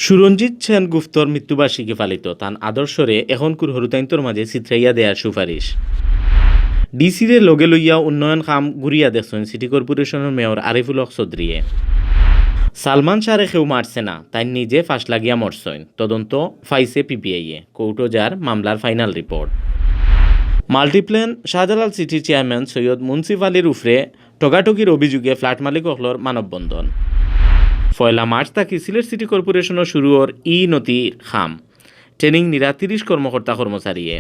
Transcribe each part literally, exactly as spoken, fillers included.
সুরঞ্জিত সেনগুপ্তর মৃত্যুবার্ষিকী পালিত, তান আদর্শরে এখনকুর হুরুতাইন্তর মাঝে ছিতরাইয়া দেয়ার সুপারিশ। ডিসিরে লগে লইয়া উন্নয়ন কাম ঘুরিয়া দেখছইন সিটি কর্পোরেশনর মেয়র আরিফুল হক চৌধুরীয়ে। সালমান শাহরে কেউ মারছে না, তাইন নিজে ফাঁস লাগিয়া মরছইন, তদন্ত পাইছে পিবিআইয়ে, কোর্টো যার মামলার ফাইনাল রিপোর্ট। মাল্টিপ্লেন শাহজালাল সিটির চেয়ারম্যান সৈয়দ মুন্সিফ আলীর উপরে ঠগাঠগির অভিযোগে ফ্ল্যাট মালিক অকলর মানববন্ধন। পয়লা মার্চ থাকি সিলেট সিটি কর্পোরেশনর শুরু অর ই নথির কাম। ট্রেনিং নিরা তিরিশ কর্মকর্তা কর্মচারীয়ে।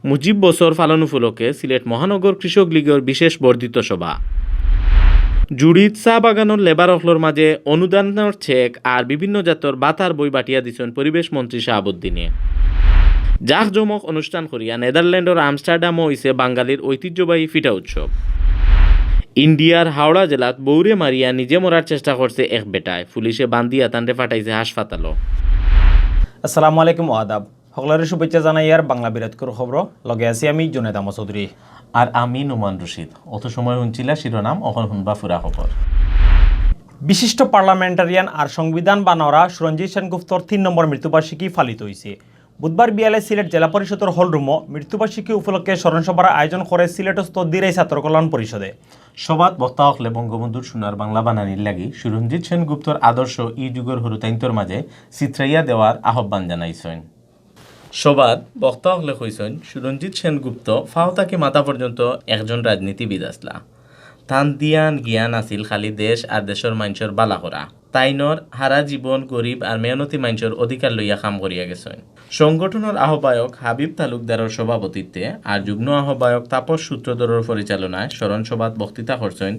মুজিব বছর পালন উপলক্ষে সিলেট মহানগর কৃষক লীগর বিশেষ বর্ধিত সভা। জুড়িত চা বাগানর লেবার অকলর মাঝে অনুদানর চেক আর বিভিন্ন জাতর ভাতার বই বাটিয়া দিছইন পরিবেশ মন্ত্রী শাহাবুদ্দিনে। জাঁকজমক অনুষ্ঠান করিয়া নেদারল্যান্ডর আমস্টারডামো অইছে বাঙালির ঐতিহ্যবাহী ফিটা উৎসব। ইন্ডিয়ার হাওড়া জেলাত বউরে মারিয়া নিজে মরার চেষ্টা করছে এক বেটায়, পুলিশে বান্ধিয়া তানরে পাঠাইছে হাসপাতালো। আসসালামু আলাইকুম, আদাব। হকলরে শুভেচ্ছা জানাইয়ার বাংলা বিরাটকুর খবর, লগে আছি আমি জুনেদ আহমদ চৌধুরী। আর আমি নোমান রশিদ। অত সময় হুনছিলা শিরোনাম, অখন হুনবা পুরা খবর। বিশিষ্ট পার্লামেন্টারিয়ান আর সংবিধান বানাওরা সুরঞ্জিত সেনগুপ্তর তিন নম্বর মৃত্যুবার্ষিকী পালিত অইছে। বুধবার বিয়ালে সিলেট জেলা পরিষদর হল রুমো মৃত্যুবার্ষিকী উপলক্ষে স্মরণসভার আয়োজন করে সিলেটস্থ দিরাই ছাত্র কল্যাণ পরিষদে। সভাত বক্তা অকলে বঙ্গবন্ধুর সোনার বাংলা বানানির লাগি সুরঞ্জিত সেনগুপ্তর আদর্শ ই যুগর হুরুতাইন্তর মাঝে ছিতরাইয়া দেওয়ার আহ্বান জানাইছইন। সভাত বক্তা অকলে কইছইন, সুরঞ্জিত সেনগুপ্ত পাও থাকি মাথা পর্যন্ত একজন রাজনীতিবিদ আছলা। তান ধিয়ান জ্ঞান আছিল খালি দেশ আর দেশর মাইনষর বালা করা। তাইনর হারা জীবন গরিব আর মেহনতি মাইনষর অধিকার লইয়া কাম করিয়া গেছইন। সংগঠনর আহ্বায়ক হাবিব তালুকদারর সভাপতিত্বে আর যুগ্ম আহ্বায়ক তাপস সূত্রধরর পরিচালনায় স্মরণ সভাত বক্তৃতা করছইন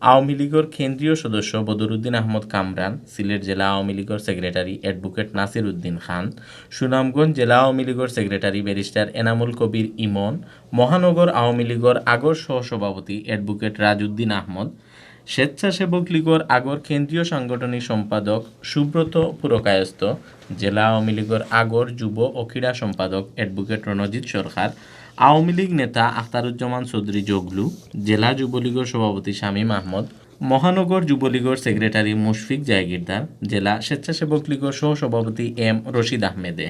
আওয়ামী লীগর কেন্দ্রীয় সদস্য বদরুদ্দিন আহমদ কামরান, সিলেট জেলা আওয়ামী লীগর সেক্রেটারি অ্যাডভোকেট নাসির উদ্দিন খান, সুনামগঞ্জ জেলা আওয়ামী লীগর সেক্রেটারি ব্যারিস্টার এনামুল কবির ইমন, মহানগর আওয়ামী লীগর আগর সহসভাপতি অ্যাডভোকেট রাজউদ্দিন আহমদ, স্বেচ্ছাসেবক লীগর আগর কেন্দ্রীয় সাংগঠনিক সম্পাদক সুব্রত পুরকায়স্থ, জেলা আওয়ামী লীগর আগর যুব ও ক্রীড়া সম্পাদক অ্যাডভোকেট রণজিৎ সরকার, আওয়ামী লীগ নেতা আখতারুজ্জামান চৌধুরী জগলু, জেলা যুবলীগর সভাপতি শামীম আহমদ, মহানগর যুবলীগর সেক্রেটারি মুশফিক জায়গিরদার, জেলা স্বেচ্ছাসেবক লীগর সহসভাপতি এম রশিদ আহমেদে।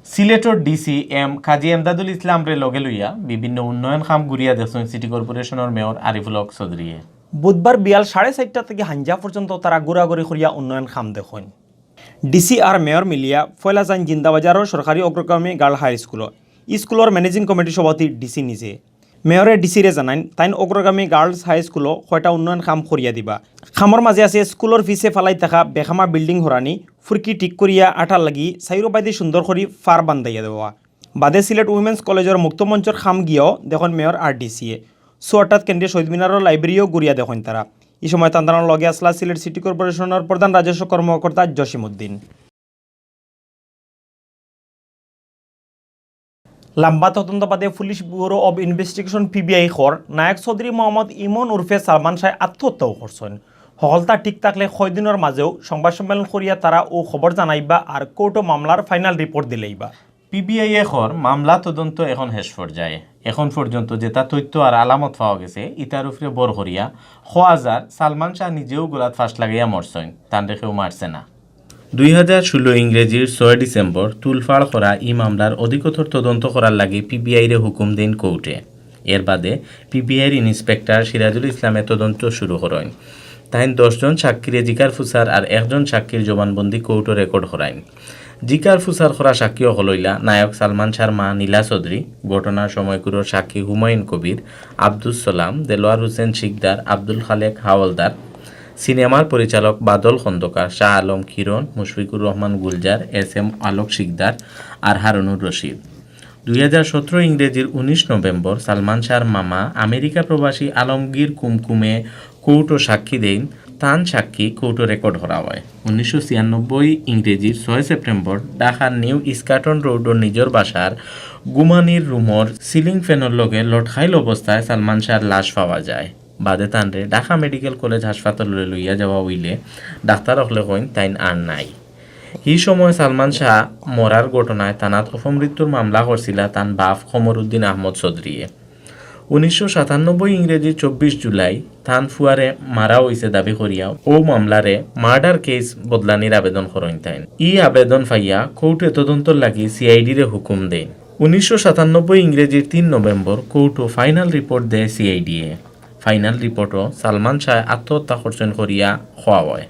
সিলেটর ডিসি এম কাজী এমদাদুল ইসলামরে লগে লইয়া বিভিন্ন উন্নয়ন কাম ঘুরিয়া দেখছইন সিটি কর্পোরেশনর মেয়র আরিফুল হক চৌধুরীয়ে। বুধবার বিয়াল সাড়ে চারটা থাকি হাইঞ্জা পর্যন্ত তারা ঘুরাঘুরি করিয়া উন্নয়ন কাম দেখইন। ডিসি আর মেয়র মিলিয়া পয়লা যাইন জিন্দাবাজারর সরকারি অগ্রগামী গার্ল হাই স্কুলো। স্কুলর ম্যানেজিং কমিটির সভাপতি ডিসি নিজে। মেয়রে ডিসিরে জানাইন, তাইন অগ্রগামী গার্লস হাই স্কুলো কয়টা উন্নয়ন কাম করিয়া দিবা। কামর মাঝে আছে স্কুলর পিছে ফালাই থাকা বেখামা বিল্ডিং হরানি, ফুরকি ঠিক করিয়া আটার লাগি চাইরোবায়দি সুন্দর করি ফার বান্ধাইয়া দেওয়া। বাদে সিলেট উইমেন্স কলেজর মুক্তমঞ্চর কাম গিয়াও দেখইন মেয়র আর ডিসিয়ে। সোয়াটাত কেন্দ্রীয় শহীদ মিনারর লাইব্রেরিও ঘুরিয়া দেখইন তারা। ই সময় তান্তানোর লগে আসলা সিলেট সিটি কর্পোরেশনর প্রধান রাজস্ব কর্মকর্তা জসিম উদ্দিন। লম্বা তদন্ত বাদে police bureau of investigation, PBI, কর নায়ক চৌধুরী মোহাম্মদ ইমন উরফে সালমান শাহ আত্মহত্যাও করছইন। হকলতা ঠিক থাকলে কয়দিনর মাঝেও সংবাদ সম্মেলন করিয়া তারা অউ খবর জানাইবা আর কোর্টো মামলার ফাইনাল রিপোর্ট দিলাইবা। পিবিআইয়ে কর মামলা তদন্ত এখন শেষ পর্যায়ে। এখন পর্যন্ত যেটা তথ্য আর আলামত পাওয়া গেছে, ইতার উপরে ভর করিয়া কওয়া যার সালমান শাহ নিজেও গলাত ফাঁস লাগাইয়া মরছইন, তানরে কেউ মারছে না। দুই হাজার ষোলো ইংরেজির ছয় ডিসেম্বর তুলফাড় করা ই মামলার অধিকতর তদন্ত করার লাগি পিবিআইরে হুকুম দেইন কোর্টে। এর বাদে পিবিআইর ইন্সপেক্টর সিরাজুল ইসলামে তদন্ত শুরু করইন। তাইন দশ জন সাক্ষীরে জিকার ফুসার আর একজন সাক্ষীর জবানবন্দি কোর্টো রেকর্ড করাইন। জিকার ফুসার করা সাক্ষী অকল অইলা নায়ক সালমান শাহর মা নীলা চৌধুরী, ঘটনার সময়কুরর সাক্ষী হুমায়ুন কবির, আব্দুস সালাম, দেলোয়ার হোসেন শিকদার, আব্দুল খালেক হাওলদার, সিনেমার পরিচালক বাদল খন্দকার, শাহ আলম কিরণ, মুশফিকুর রহমান গুলজার, এস এম আলোক শিকদার আর হারুনুর রশিদ। দুই হাজার সতেরো ইংরেজির উনিশ নভেম্বর সালমান শাহর মামা আমেরিকা প্রবাসী আলমগীর কুমকুমে কোর্টো সাক্ষী দেইন, তান সাক্ষী কোর্টো রেকর্ড করা হয়। উনিশশো ছিয়ানব্বই ইংরেজির ছয় সেপ্টেম্বর ঢাকার নিউ ইস্কাটন রোডর নিজর বাসার ঘুমানির রুমর সিলিং ফ্যানর লগে লটকাইল অবস্থায় সালমান শাহর লাশ পাওয়া যায়। বাদে তানরে ঢাকা মেডিকেল কলেজ হাসপাতালরে লইয়া যাওয়া অইলে ডাক্তার অকলে কইন তাইন আর নাই। হি সময় সালমান শাহ মরার ঘটনায় থানাত অপমৃত্যুর মামলা করছিলা তান বাফ কমরুদ্দিন আহমদ চৌধুরীয়ে। উনিশশো সাতানব্বই ইংরেজি চব্বিশ জুলাই তান ফুয়ারে মারা অইছে দাবি করিয়া অউ মামলারে মার্ডার কেস বদলানির আবেদন করইন তাইন। ই আবেদন পাইয়া কোর্টে তদন্তর লাগি সিআইডিরে হুকুম দেইন। উনিশশো সাতানব্বই ইংরেজির তিন নভেম্বর কোর্টো ফাইনাল রিপোর্ট দেয় সিআইডিয়ে। ফাইনাল রিপোর্টো সালমান শাহ আত্মহত্যা করছইন করিয়া কওয়া অয়।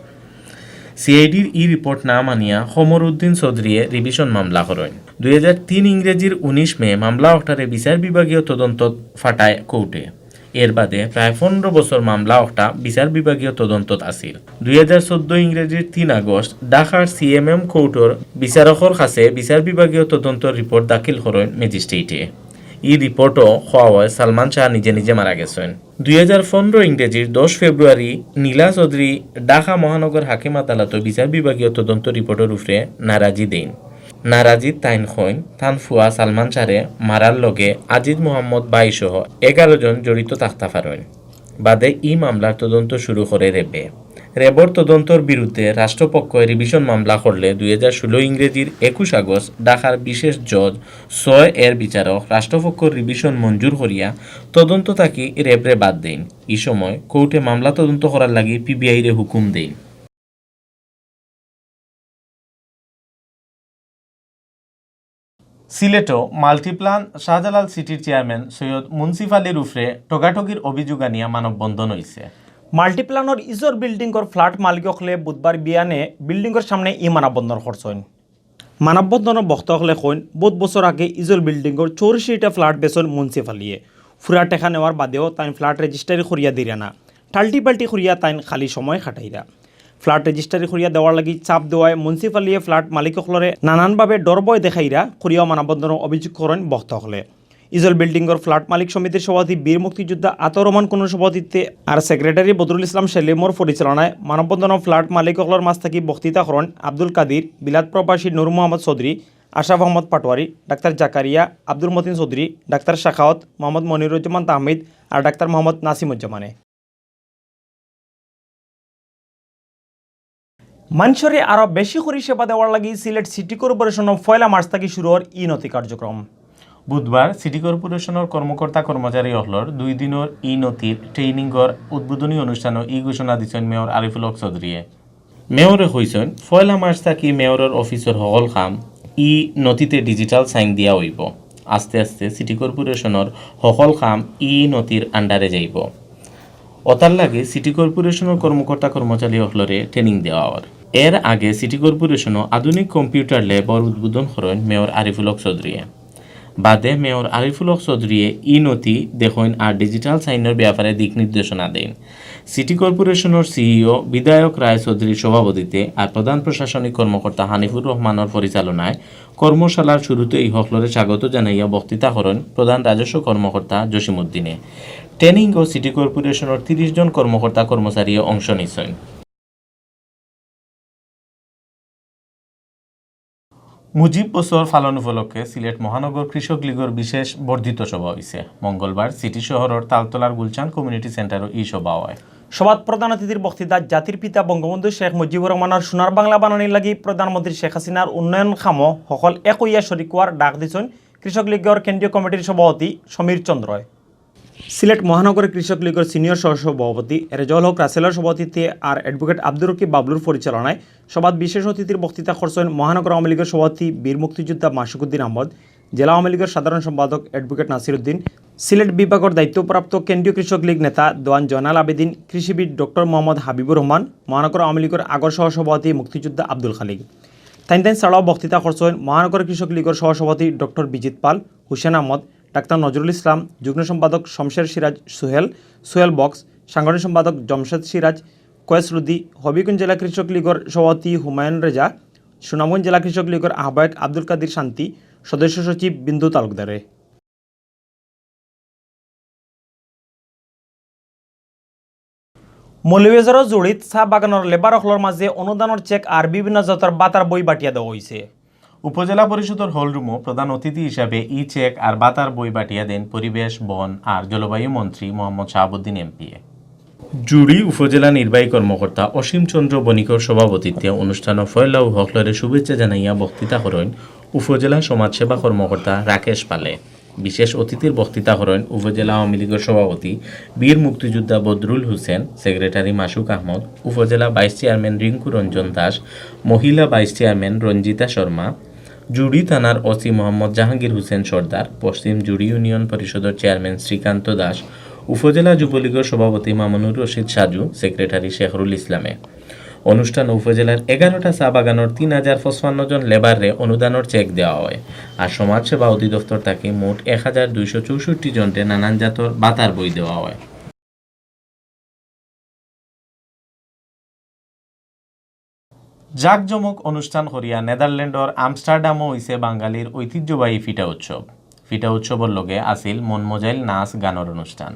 সিআইডির ই রিপোর্ট না মানিয়া কমরুদ্দিন চৌধুরীয়ে রিভিশন মামলা করইন। দুই হাজার তিন ইংরেজির উনিশ মে মামলা অকটারে বিচার বিভাগীয় তদন্তত ফাটায় কোর্টে। এর বাদে প্রায় পনেরো বছর মামলা অকটা বিচার বিভাগীয় তদন্তত আছিল। দুই হাজার চৌদ্দ ইংরেজির তিন আগস্ট ঢাকার সিএমএম কোর্টর বিচারকর কাছে বিচার বিভাগীয় তদন্তর রিপোর্ট দাখিল করইন ম্যাজিস্ট্রেটে। ই রিপোর্টো কওয়া অয় সালমান শাহ নিজে নিজে মারা গেছইন। দুই হাজার পনেরো ইংরেজির দশ ফেব্রুয়ারি নীলা চৌধুরী ঢাকা মহানগর হাকিম আদালতো বিচার বিভাগীয় তদন্ত রিপোর্টর উপরে নারাজি দেইন। নারাজিত তাইন কইন, তান ফুয়া সালমান শাহরে মারার লগে আজিজ মোহাম্মদ ভাই সহ এগারো জন জড়িত থাকতা পারইন। বাদে ই মামলার তদন্ত শুরু করে র‍্যাবে। র‍্যাবর তদন্তর বিরুদ্ধে রাষ্ট্রপক্ষে রিভিশন মামলা করলে দুই হাজার ষোলো ইংরেজির একুশ আগস্ট ঢাকার বিশেষ জজ ছয় এর বিচারক রাষ্ট্রপক্ষর রিভিশন মঞ্জুর করিয়া তদন্ত থাকি র‍্যাবরে বাদ দেইন। ই সময় কোর্টে মামলা তদন্ত করার লাগি পিবিআইরে হুকুম দেইন। সিলেটো মাল্টিপ্লান শাহজালাল সিটির চেয়ারম্যান সৈয়দ মুন্সিফ আলীর উপরে ঠগাঠগির অভিযোগ আনিয়া মানববন্ধন অইছে। মাল্টিপ্লানর ইজর বিল্ডিংর ফ্ল্যাট মালিক অকলে বুধবার বিয়ানে বিল্ডিংর সামনে ই মানববন্ধন করছইন। মানববন্ধনর বক্তা অকলে কইন, বউত বছর আগে ইজল বিল্ডিংর চৌরাশিটা ফ্ল্যাট বেচইন মুন্সিফ আলীয়ে। ফুরা টেকা নেওয়ার বাদেও তাইন ফ্ল্যাট রেজিস্ট্রারি করিয়া দিরা না, টাল্টি-পাল্টি করিয়া তাইন খালি সময় কাটাইরা। ফ্ল্যাট রেজিস্ট্রারি করিয়া দেওয়ার লাগি চাপ দেওয়ায় মুন্সিফ আলীয়ে ফ্ল্যাট মালিক অকলরে নানানভাবে ডর ভয় দেখাইরা করিয়াও মানববন্ধনর অভিযোগ করইন বক্তা অকলে। ইজল বিল্ডিংর ফ্ল্যাট মালিক সমিতির সভাপতি বীর মুক্তিযোদ্ধা আতাউর রহমান কুন্নুর সভাপতিত্বে আর সেক্রেটারি বদরুল ইসলাম সেলিমর পরিচালনায় মানববন্ধনর ফ্ল্যাট মালিক অকলর মাঝ থাকি বক্তৃতা করইন আব্দুল কাদির, বিলাত প্রবাসী নূর মোহাম্মদ চৌধুরী, আশরাফ আহমদ পাটোয়ারি, ডাক্তার জাকারিয়া, আব্দুল মতিন চৌধুরী, ডাক্তার শাখাওয়াত, মোহাম্মদ মনিরুজ্জামান তাহমিদ আর ডাক্তার মোহাম্মদ নাসিমুজ্জামানে। মানষরে আরো বেশি করি সেবা দেওয়ার লাগি সিলেট সিটি কর্পোরেশনো পয়লা মার্চ থাকি শুরু অর ই-নথি কার্যক্রম। বুধবার সিটি কর্পোরেশনর কর্মকর্তা কর্মচারী অকলর দুই দিনর ই-নথির ট্রেনিংর উদ্বোধনী অনুষ্ঠানো ই ঘোষণা দিছইন মেয়র আরিফুল হক চৌধুরীয়ে। মেয়রে কইছইন, পয়লা মার্চ থাকি মেয়রর অফিসর হকল কাম ই-নথিতে ডিজিটাল সাইন দিয়া অইবো। আস্তে আস্তে সিটি কর্পোরেশনর হকল কাম ই-নথির আন্ডারে যাইবো। অতার লাগি সিটি কর্পোরেশনর কর্মকর্তা কর্মচারী অকলরে ট্রেনিং দেওয়া অর। এর আগে সিটি কর্পোরেশনো আধুনিক কম্পিউটার ল্যাবর উদ্বোধন করইন মেয়র আরিফুল হক চৌধুরীয়ে। বাদে মেয়র আরিফুল হক চৌধুরীয়ে ই-নথি দেখইন আর ডিজিটাল সাইনর ব্যাপারে দিক নির্দেশনা দেইন। সিটি কর্পোরেশনর সিইও বিধায়ক রায় চৌধুরীর সভাপতিত্বে আর প্রধান প্রশাসনিক কর্মকর্তা হানিফুর রহমানর পরিচালনায় কর্মশালার শুরুতেই হকলরে স্বাগত জানাইয়া বক্তৃতা করইন প্রধান রাজস্ব কর্মকর্তা জসিমউদ্দিনে। ট্রেনিংও সিটি কর্পোরেশনর তিরিশ জন কর্মকর্তা কর্মচারীয়ে অংশ নিছইন। মুজিব বছর পালন উপলক্ষে সিলেট মহানগর কৃষক লীগর বিশেষ বর্ধিত সভা অইছে। মঙ্গলবার সিটি শহরর তালতলার গুলশান কমিউনিটি সেন্টারো ই সভা অয়। সভাত প্রধান অতিথির বক্তৃতা জাতির পিতা বঙ্গবন্ধু শেখ মুজিবুর রহমানর সোনার বাংলা বানানির লাগি প্রধানমন্ত্রী শেখ হাসিনার উন্নয়ন কামো হকল এক অইয়া শরিক অওয়ার ডাক দিছইন কৃষক লীগর কেন্দ্রীয় কমিটির সভাপতি সমীর চন্দ্রয়। সিলেট মহানগর কৃষক লীগর সিনিয়র সহসভাপতি রেজাউল হক রাসেলর সভাপতিত্বে আর অ্যাডভোকেট আব্দুর রকিব বাবলুর পরিচালনায় সভাত বিশেষ অতিথির বক্তৃতা করছইন মহানগর আওয়ামী লীগর সভাপতি বীর মুক্তিযোদ্ধা মাসুকুদ্দিন আহমদ, জেলা আওয়ামী লীগর সাধারণ সম্পাদক অ্যাডভোকেট নাসির উদ্দিন, সিলেট বিভাগর দায়িত্বপ্রাপ্ত কেন্দ্রীয় কৃষক লীগ নেতা দেওয়ান জয়নাল আবেদিন, কৃষিবিদ ডক্টর মোহাম্মদ হাবিবুর রহমান, মহানগর আওয়ামী লীগর আগর সহসভাপতি মুক্তিযোদ্ধা আব্দুল খালিক। তাইন তাইন ছাড়াও বক্তৃতা করছইন মহানগর কৃষক লীগর সহসভাপতি ডক্টর বিজিত পাল, হুসেন আহমদ, ডাক্তার নজরুল ইসলাম, যুগ্ম সম্পাদক শমশের সিরাজ সুহেল, সুহেল বক্স, সাংগঠনিক সম্পাদক জমশেদ সিরাজ, কয়েস রুদি, হবিগঞ্জ জেলা কৃষক লীগর সভাপতি হুমায়ুন রেজা, সুনামগঞ্জ জেলা কৃষক লীগর আহ্বায়ক আব্দুল কাদির শান্তি, সদস্য সচিব বিন্দু তালুকদারে। মৌলভীবাজারর জুড়িত চা বাগানর লেবার অকলর মাঝে অনুদানর চেক আর বিভিন্ন জাতর বাতার বই বাটিয়া দেওয়া অইছে। উপজেলা পরিষদর হলরুমো প্রধান অতিথি হিসাবে ই চেক আর বাতার বই বাটিয়া দেন পরিবেশ, বন আর জলবায়ু মন্ত্রী মোহাম্মদ শাহাবুদ্দিন এমপিএ। জুড়ি উপজেলা নির্বাহী কর্মকর্তা অসীম চন্দ্র বণিকর সভাপতিত্বে অনুষ্ঠানো পয়লাউ হকলরে শুভেচ্ছা জানাইয়া বক্তৃতা করইন উপজেলা সমাজসেবা কর্মকর্তা রাকেশ পালে। বিশেষ অতিথির বক্তৃতা করইন উপজেলা আওয়ামী লীগর সভাপতি বীর মুক্তিযোদ্ধা বদরুল হোসেন, সেক্রেটারি মাসুক আহমদ, উপজেলা ভাইস চেয়ারম্যান রিঙ্কু রঞ্জন দাস, মহিলা ভাইস চেয়ারম্যান রঞ্জিতা শর্মা, জুড়ি থানার ওসি মোহাম্মদ জাহাঙ্গীর হোসেন সর্দার, পশ্চিম জুড়ি ইউনিয়ন পরিষদর চেয়ারম্যান শ্রীকান্ত দাস, উপজেলা যুবলীগর সভাপতি মামুনুর রশিদ সাজু, সেক্রেটারি শেখরুল ইসলামে। অনুষ্ঠানো উপজেলার এগারোটা চা বাগানর তিন হাজার পঁচপান্ন জন লেবাররে অনুদানর চেক দেওয়া অয়। আর সমাজসেবা অধিদপ্তর থাকি মোট এক হাজার দুইশো চৌষট্টি জনরে নানান জাতর ভাতার বই দেওয়া অয়। জাঁকজমক অনুষ্ঠান করিয়া নেদারল্যান্ডর আমস্টারডামো অইছে বাঙালির ঐতিহ্যবাহী ফিটা উৎসব। ফিটা উৎসবর লগে আছিল মনমজাইল নাচ গানর অনুষ্ঠান।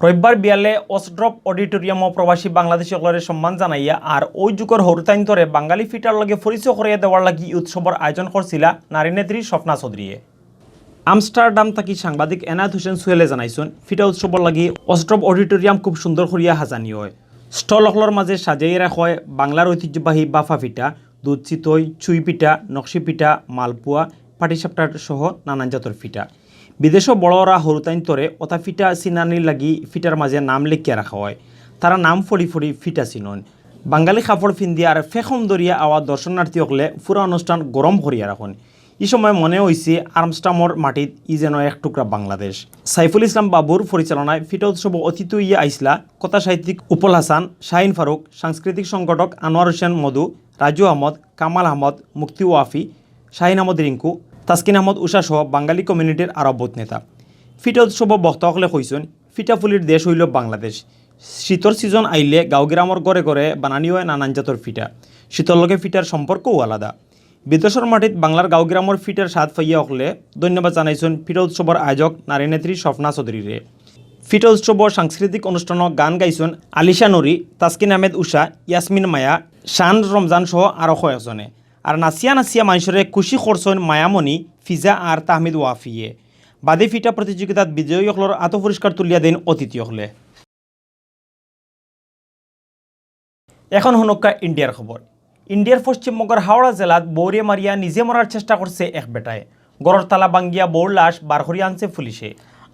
রবিবার বিয়ালে অসড্রপ অডিটোরিয়ামো প্রবাসী বাংলাদেশি অকলরে সম্মান জানাইয়া আর অউ যুগর হুরুতাইন্তরে বাঙালি ফিটার লগে পরিচয় করাইয়া দেওয়ার লাগি ই উৎসবর আয়োজন করছিলা নারী নেত্রী স্বপ্না চৌধুরীয়ে। আমস্টারডাম থাকি সাংবাদিক এনায়েত হোসেন সোহেলে জানাইছইন, ফিটা উৎসবর লাগি অসড্রপ অডিটোরিয়াম খুব সুন্দর করিয়া হাজানি অয়। স্টল অকলর মাঝে সাজাইয়া রাখা অয় বাংলার ঐতিহ্যবাহী বাফা ফিটা, দুধ চিতই, চুই পিঠা, নকশি পিঠা, মালপোয়া, পাটিসাপটার সহ নানান জাতর ফিটা। বিদেশো বড় অরা হুরুতাইন্তরে অতা ফিটা চিনানির লাগি ফিটার মাঝে নাম লেখিয়া রাখা অয়। তারা নাম পড়ি পড়ি ফিটা চিনইন। বাঙালি কাপড় ফিন্দিয়া আর ফেখম ধরিয়া আওয়া দর্শনার্থী অকলে পুরা অনুষ্ঠান গরম করিয়া রাখইন। ই সময় মনে অইছে আমস্টারডামর মাটিত ই যেন এক টুকরা বাংলাদেশ। সাইফুল ইসলাম বাবুর পরিচালনায় ফিটা উৎসবো অতিথি অইয়া আইছলা কথা সাহিত্যিক উপল হাসান, শাহিন ফারুক, সাংস্কৃতিক সংগঠক আনোয়ার হোসেন মধু, রাজু আহমদ, কামাল আহমদ, মুক্তি ওয়াফি, শাহিন আহমদ রিঙ্কু, তাসকিন আহমদ উষা সহ বাঙালি কমিউনিটির আরো বউত নেতা। ফিটা উৎসবো বক্তা অকলে কইছইন, ফিটা ফুলির দেশ অইলো বাংলাদেশ। শীতর সিজন আইলে গাঁও গিরামর ঘরে ঘরে বানানি অয় নানান জাতর ফিটা। শীতর লগে ফিটার সম্পর্কও আলাদা। বিদেশর মাটিত বাংলার গাঁও গিরামর ফিটার স্বাদ পাইয়া অকলে ধন্যবাদ জানাইছইন ফিটা উৎসবর আয়োজক নারী নেত্রী স্বপ্না চৌধুরীরে। ফিটা উৎসবর সাংস্কৃতিক অনুষ্ঠানো গান গাইছইন আলিশা নুরি, তাসকিন আহমেদ উষা, ইয়াসমিন মায়া, শান রমজান সহ আরো কয়েকজনে। আর নাচিয়া নাচিয়া মানষরে খুশি করছইন মায়ামণি, ফিজা আর তাহমিদ ওয়াফিয়ে। বাদে ফিটা প্রতিযোগিতাত বিজয়ী অকলর আতো পুরস্কার তুলিয়া দেইন অতিথি অকলে। এখন হুনউক্কা ইন্ডিয়ার খবর। ইন্ডিয়ার পশ্চিমবঙ্গর হাওড়া জেলাত বউরে মারিয়া নিজে মরার চেষ্টা করছে এক বেটায়। ঘরর তালা ভাঙ্গিয়া বউর লাশ বার করিয়া আনছে পুলিশে।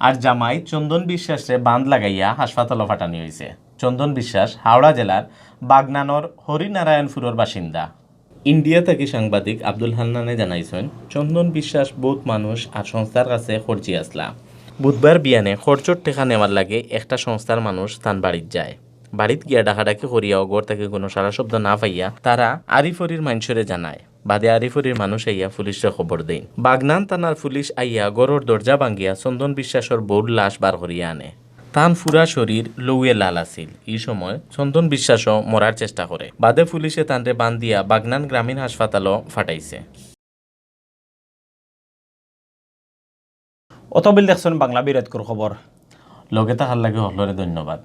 আর জামাই চন্দন বিশ্বাসরে বান্ধ লাগাইয়া হাসপাতালো পাঠানি অইছে। চন্দন বিশ্বাস হাওড়া জেলার বাগনানর হরিনারায়ণপুরর বাসিন্দা। ইন্ডিয়া থাকি সাংবাদিক আব্দুল হান্নানে জানাইছইন, চন্দন বিশ্বাস বউত মানুষ আর সংস্থার কাছে খরচি আছলা। বুধবার বিয়ানে খরচর টেকা নেওয়ার লাগি একটা সংস্থার মানুষ তান বাড়িত যায়। বাড়িত গিয়া ডাকাডাকি করিয়াও ঘর থাকি কুনু সাড়া শব্দ না পাইয়া তারা আরিফরির মানষরে জানায়। বাদে আরিফরির মানুষ আইয়া পুলিশরে খবর দেইন। বাগনান থানার পুলিশ আইয়া ঘরর দরজা ভাঙ্গিয়া চন্দন বিশ্বাসর বউর লাশ বার করিয়া আনে। তান পুরা শরীর লউয়ে লাল আছিল। ই সময় চন্দন বিশ্বাসও মরার চেষ্টা করে। বাদে পুলিশে তানরে বান্ধিয়া বাগনান গ্রামীণ হাসপাতালো পাঠাইছে। অতবিল দেখছইন বাংলা বিরতকুর খবর। লগে থাকার লাগি হকলরে ধন্যবাদ।